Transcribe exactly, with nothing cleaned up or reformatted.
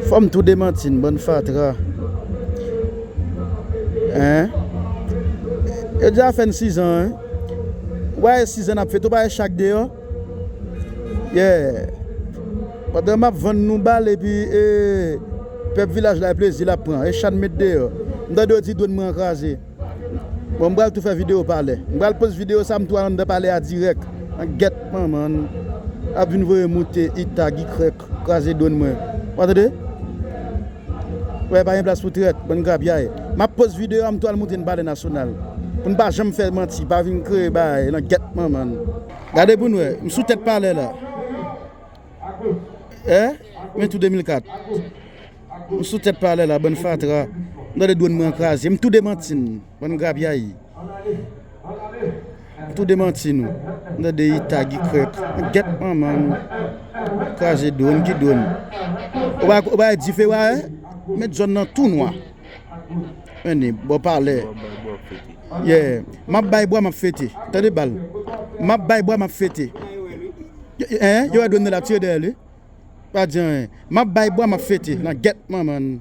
Fò m tou demanti n, bann fatra. Hein? Yo deja fè n sizan, hein? Ou pa wè sizan n ap fete, ou pa wè chat k deyò? Yeah. Pandan m ap vann nou bal epi, eh, pèp vilaj la, e plezi l ap pran. E chat m met deyò. M tande yo di dwòn mwen an kraze. Bon, m pral tou fè videyo palè. M pral post videyo sa, m tou al anndan palè a dirèk. Nan gèt manman n. Ap vin voye moute, ita, gikrèk, kraze dwòn mwen. Ou tande? Wè, pa gen plas pou trèt, bann grapyay. M ap post videyo a, m tou al moute n palè nasyonal. Pou n pa janm fè manti, pa vin kreye bagay, nan gèt manman n. Gade pou n wè, m sou tèt palè la. Eh? Men tou de mil kat. M sou tèt palè la, bann fatra. M tande dwòn mwen an kraze. M tou demanti n, bann grapyay. M tou demanti nou. M tande ita, gikrèk. Gèt manman n. Kraze dwòn, ki dwòn? Ou pa, ou pa wè dife, wa, eh? Met zòn nan tou nwa. Men ni, bò palè. Yeah. M ap bay bwa, m ap fete. Tande bal. M ap bay bwa, m ap fete. Hein? Yo wè dwòn nan l ap tire dèyè li. Pa di anyen. M ap bay bwa, m ap fete. Nan gèt manman n.